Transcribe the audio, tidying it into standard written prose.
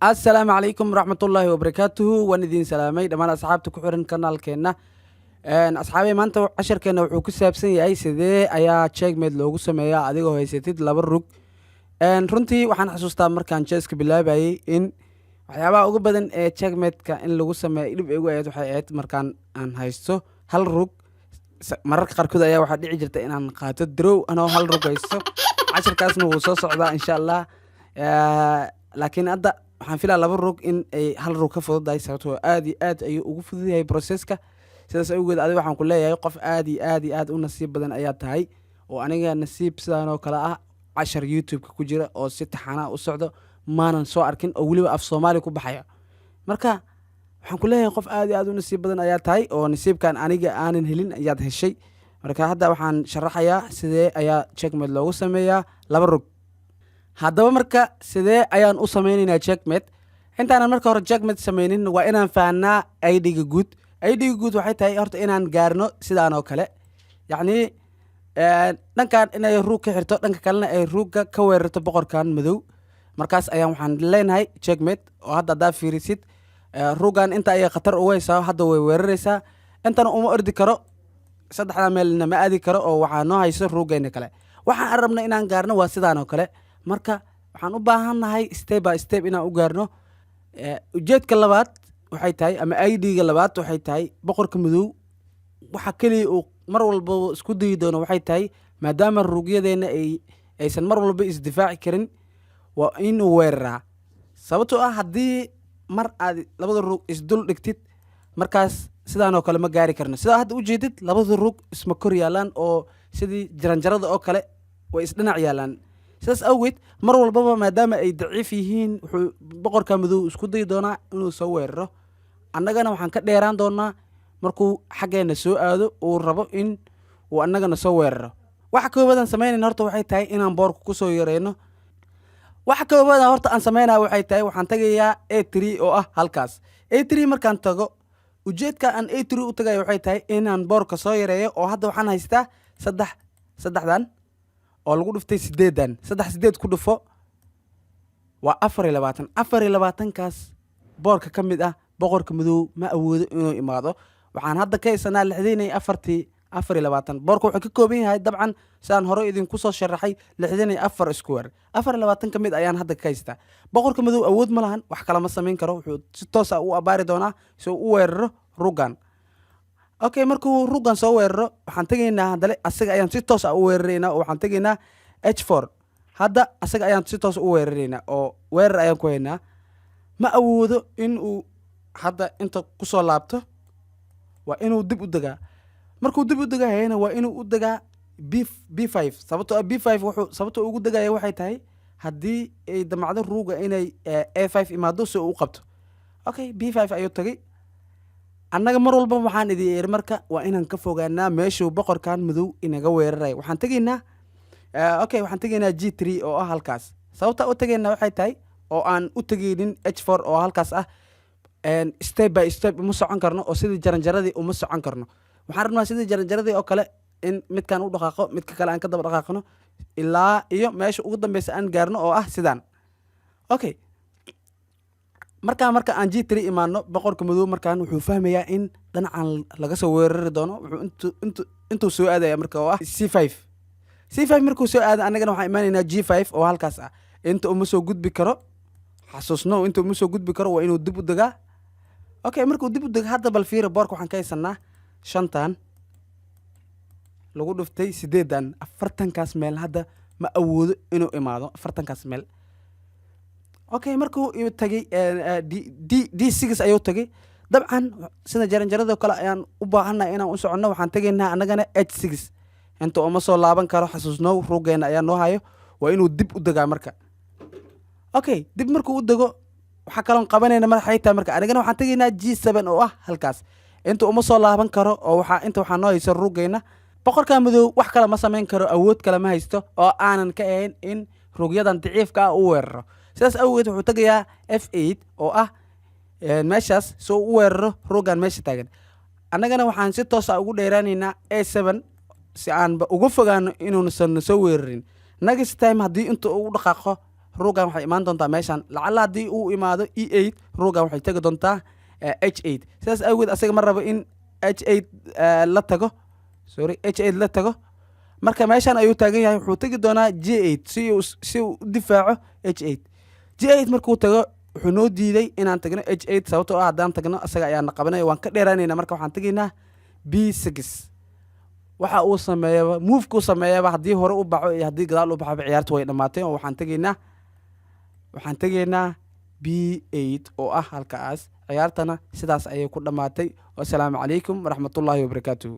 Assalaamu calaykum waraxmatullaahi wabarakaatuhu. Waan idin salaamay dhammaan asxaabta ku xiran kanaalkeenna. Asxaabey, maanta casharkeenna wuxuu ku saabsan yahay sidee ayaa checkmate loogu sameeyaa adigoo haysatid laba rook. Runtii waxaan xasuustaa markaan chesska bilaabayay in waxyaabaha ugu badan ee checkmate-ka in lagu sameeyo dhib igu ahayd waxay ahayd markaan aan haysto hal rook. Mararka qaarkood ayaa waxaa dhici jirta inaan qaato draw anoo hal rook haysto. Casharkaasna wuu soo socdaa, insha Allah. Laakiin hadda waxaan filaa laba rook in ay hal rook ka fududahay, sababtoo aad iyo aad ayuu ugu fudud yahay processka. Sidaas awgeed, adiga waxaan ku leeyahay qof aad iyo aad iyo aad u nasiib badan ayaa tahay, oo aniga nasiib sidaan oo kale ah cashar YouTube-ka ku jira oo si taxanaa u socdo maanan soo arkin, oo weliba af Soomaali ku baxaya. Marka waxaan ku leeyahay qof aad iyo aad u nasiib badan ayaa tahay, oo nasiibkan aniga aanan helin ayaad heshay. Marka hadda waxaan sharaxayaa sidee ayaa checkmate loogu sameeyaa laba rook. Haddaba marka sidee ayaan u sameyneynaa checkmate? Intaanan marka hore checkmate sameynin, waa inaan fahnaa idea-ga guud. Idea-ga guud waxay tahay horta inaan gaarno sidaan oo kale, yacni dhankan inay rook ka xirto, dhanka kalena ay rookga ka weerarto boqorkan madow. Markaas ayaan waxaan leenahay checkmate. Oo hadda haddaa fiirisid, rookgan inta ayay khatar ugu haysaa, hadda way weerareysaa. Intana uma ordi karo, saddexdaa meelna ma aadi karo, oo waxaa noo hayso rookgeena kale. Waxaan aan rabna inaan gaarno waa sidaan oo kale. Marka waxaan u baahannahay step by step inaan u gaarno. Ujeedka labaad waxay tahay, ama idea-ga labaad waxay tahay, boqorka madow waxa keliya uu mar walba isku dayi doono waxay tahay, maadaama rookyadeenna aysan mar walba isdifaaci karin, waa inuu weeraraa. Sababtoo ah haddii mar aad labada rook isdul dhigtid, markaas sidaan oo kale ma gaari karno. Sidaa hadda ujeedid, labada rook isma kor yaalaan, oo sidii jaranjarada oo kale way isdhinac yaalaan. Sidaas awgeed, mar walbaba maadaama ay daciif yihiin, wuxuu boqorka madow isku dayi doonaa inuu soo weeraro. Annagana waxaan ka dheeraan doonaa markuu xaggeena soo aado, uu rabo in uu annagana soo weeraro. Waxa koowaadaan samaynayna horta waxay tahay inaan boardka kusoo yareyno. Waxa koowaada horta aan sameynaya waxay tahay waxaan tagayaa A3, oo ah halkaas. A3 markaan tago, ujeedka aan A3 u tagayo waxay tahay inaan boardka soo yareeyo. Oo hadda waxaan haystaa saddex, saddexdan oo lagu dhuftay sideedan. Saddex sideed ku dhufo waa 24. 24-kaas boardka ka mid ah boqorka madow ma awoodo inuu imaado. Waxaan hadda ka haysanaa 64-tii 24. Boardka wuxuu ka kooban yahay, dabcan sidaan hore idinku soo sharaxay, 64 square. 24 ka mid ayaan hadda ka haystaa. Boqorka madow awood ma lahan, wax kale ma samayn karo. Wuxuu si toos ah u abaari doonaa si uu u weeraro rookgan. Okay, markuu rookgan soo weeraro, waxaan tegaynaa haddale asaga ayaan si toos ah u weeraraynaa, oo waxaan tegaynaa H4. Hadda asaga ayaan si toos u weeraraynaa, oo weerar ayaan ku haynaa. Ma awoodo in uu hadda inta kusoo laabto, waa inuu dib u degaa. Markuu dib u degahayana, waa inuu u degaa B5. Sababtoo ah B5 wuxuu sababta ugu degaya waxay tahay haddii ay damacdo rookga inay A5 imaado, si uu u qabto. Okay, B5 ayuu tagay. Annaga mar walba waxaan idin iri marka waa inaan ka fogaanaa meeshuu boqorkan madow inaga weeraraya. Waxaan tegaynaa, okay, waxaan tegaynaa G3, oo ah halkaas. Sababta u tegaynaa waxay tahay oo aan u tegaynin H4, oo halkaas ah, step by step uma socon karno, oo sidii jaranjaradii uma socon karno. Waxaan rabnaa sidii jaranjaradii oo kale in midkaan u dhaqaaqo, midka kale aan ka daba dhaqaaqno, ilaa iyo meesha ugu dambeysa aan gaarno, oo ah sidaan. Okay, markaa marka aan G3 imaano, boqorka madow markaan wuxuu fahmayaa in dhinacan laga soo weerari doono. Wuxuu intuu soo aadaya marka, oo ah C5. C5 markuu soo aado, annagana waxaan imaanaynaa G5, oo halkaas ah. Inta uma soo gudbi karo, xasuusno, inta uma soo gudbi karo, waa inuu dib u degaa. Okay, markuu dib u dego, hadda bal fiira boardka. Waxaan ka haysanaa shantan lagu dhuftay sideedan, 40-kaas meel. Hadda ma awoodo inuu imaado 40-kaas meel. Okay, markuu tagay D D D6 ayuu tagay. Dabcan sida jaranjarado kale ayaan u baahannahay inaan u soconno. Waxaan tegaynaa annagana H6. Inta uma soo laaban karo, xasuusnow, rookgeena ayaa noo hayo. Waa inuu dib u degaa marka. Okay, dib markuu u dego, waxaa kaloon qabanayna maxay tahay marka? Anigana waxaan tegaynaa G7, oo ah halkaas. Inta uma soo laaban karo, oo waxaa inta waxaa noo hayso rookgeena. Boqorka madow wax kale ma samayn karo, awood kale ma haysto oo aanan ka ahayn in rookyadan daciifka ah u weeraro. Sidaas awgeed wuxuu tegayaa F8, oo ah meeshaas, si uu u weeraro rookgan meesha taagan. Annagana waxaan si toos ah ugu dheeraanaynaa A7, si aanba uga fogaano inuusan na soo weerarin next time. Haddii inta ugu dhaqaaqo Rookan waxay imaan doontaa meeshan. Lacalla haddii uu imaado e8, rookan waxay tegi doontaa h8. Sidaas awgeed asaga ma rabo in h8 la tago, sorry, h8 la tago. Marka meeshan ayuu taagan yahay. Wuxuu tegi doonaa g8 si uu u difaaco h8. g8 markuu tago, wuxuu noo diiday inaan tagno h8, sababtoo ah haddaan tagno asaga ayaana qabanaya, waan ka dheeraanayna. Marka waxaan tegaynaa b6. Waxa uu sameeyaba, moveka uu sameeyaba, haddii hore u baxo iyo haddii gadaal u baxoba, ciyaarta way dhammaatay oo waxaan tegaynaa b8 oo ah halkaas. Ciyaartana sidaas ayay ku dhammaatay. Wasalaamu calaykum waraxmatullaahi wabarakaatuhu.